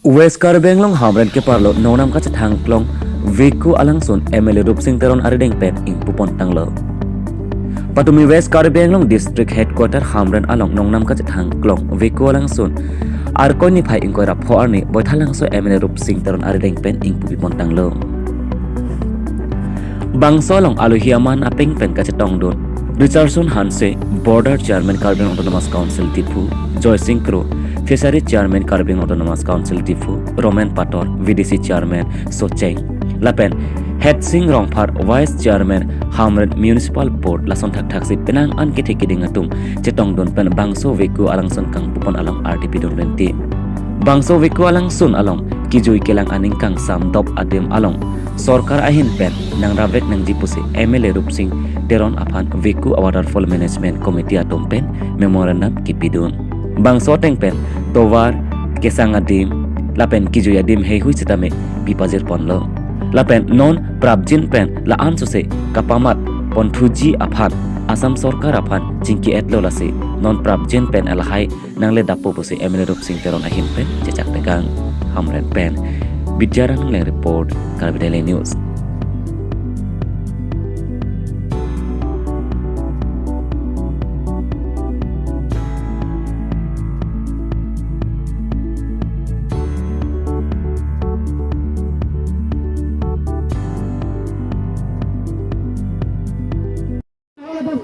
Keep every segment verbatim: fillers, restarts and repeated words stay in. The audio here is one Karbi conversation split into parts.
West Karbi Anglong Hamren keparlo nongnam kachethang klong Veku alangsun M L A Rupsing Teron arideng pen ingpupon tanglo. Patumi West Karbi Anglong District Headquarter Hamren along nongnam kachethang klong Veku alangsun Arkoi niphai ingkoi ra pho arni Boithalangso M L A Rupsing Teron arideng pen ingpupipon tanglo. Bangso along alohi aman apeng pen kachetongdun Richardson Hanse, Border Chairman Karbi Anglong Autonomous Council Diphu, Joysing Kro, Fishery Chairman Karbi Anglong Autonomous Council Diphu, Roman Pator, V D C Chairman Socheng, lapen Hetsing Rongphar, Vice Chairman Hamren Municipal Board, lason thakthaksi penang an kethe kiding atum chetongdun pen bangso Veku alangsun kangpupon along ardi pidun renti. Bangso Veku alangsun along kijui kelang aning kangsam dop adim along sorkar ahin pen nangrapvek nangji pusi M L A Rupsing Teron aphan Veku Waterfall Management Committee atum pen memorandum kipidun. Bangso ateng pen tovar, kesang adim lapen kijui adim heihui sitame pipajirponlo. Lapen non prapjin pen la-an sose kapamat ponthuji aphan Assam sorkar aphan chingki-etlo, lasi non prapjin pen lahai nangle dappo pusi M L A Rupsing Teron ahin pen chechak tekang. Hamren pen Bidya Rangleng report, Karbi Daily News.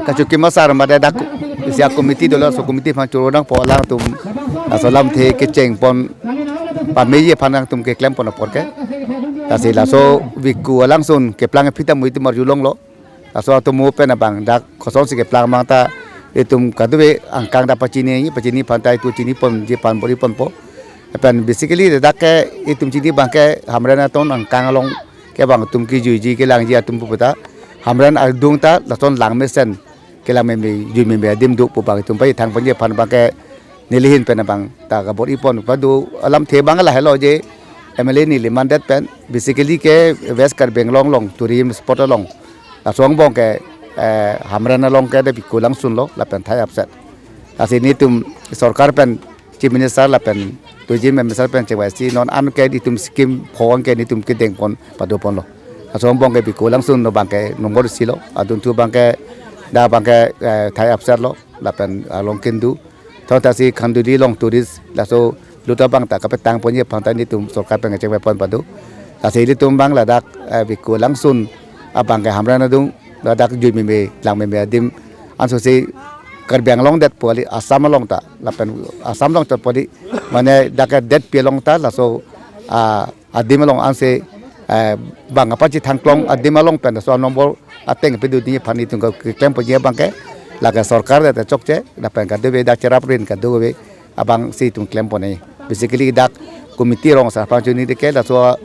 Kachokim asar mate dak isi a-committee dolo, laso committee aphan choro nangpo alangtum, laso alamthe kechengpon pameji aphan nangtum keklempon apor ke. Lasi laso Veku alangsun keplang aphi ta mo itum arjulonglo. Laso atomo pen abang dak kosonsi keplang abang ta itum kadokave angkang ta pachini, pachini aphan ta itum chiniponji aphan bor-iponpo. Pen basically dak ke itum chini abang ke Hamren aton angkang along ke bang itum kijuiji kelangji atum pu ta Hamren adung ta lason langmesen kelang meme jui meme adim do pu bang itum pachethang ponji aphan abang ke neli ahin pen abang ta kabor-ipon pado alamthe abang lahelo je M L A neli mandet pen basically ke West Karbi Anglong along tourism spot along laso angbong ke, eh, Hamren along ke de Veku alangsunlo lapen Thai Upset. Lasi netum sorkar pen Chief Minister lapen Tourism Minister pen chevangsi non an ke itum scheme pho an ke netum kedengpon padoponlo. Laso angbong ke Veku alangsun no abang ke nombor isi lo, adunthu abang ke dak abang ke, eh, Thai Upset lo lapen along Kindu. Thon ta si Khanduli along tourist laso lut abang ta kapetang ponji aphan ta netum sorkar pen kechengpon pado. Lasi ilitum abang ladak, eh, Veku alangsun abang ke Hamren adung ladak jui meme lang meme adim ansose Karbi Anglong det pu kali, Assam along ta lapen Assam along ta pu kali, mane dak ke detpi along ta laso, ah, adim along anse, eh, bang apachethang klong adim along pen laso nombor ateng pedunji aphan itum ke keklemponji abang ke lake sorkar det chokche lapen kadokave dak cherap rin kadokave abang si itum klempon e. Basically dak committee rong asar aphan chini de ke laso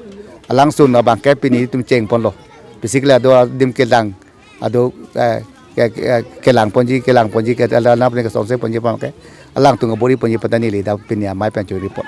alangsun abang ke pini itum chengponlo. Basically ado adim kelang, ado, eh, ke, ke, kelangponji, kelangponji ke ala nap ne ke songse ponji abang ke alangtum kabor-iponji aphan ta neli dak pini amei pen choro-ipo.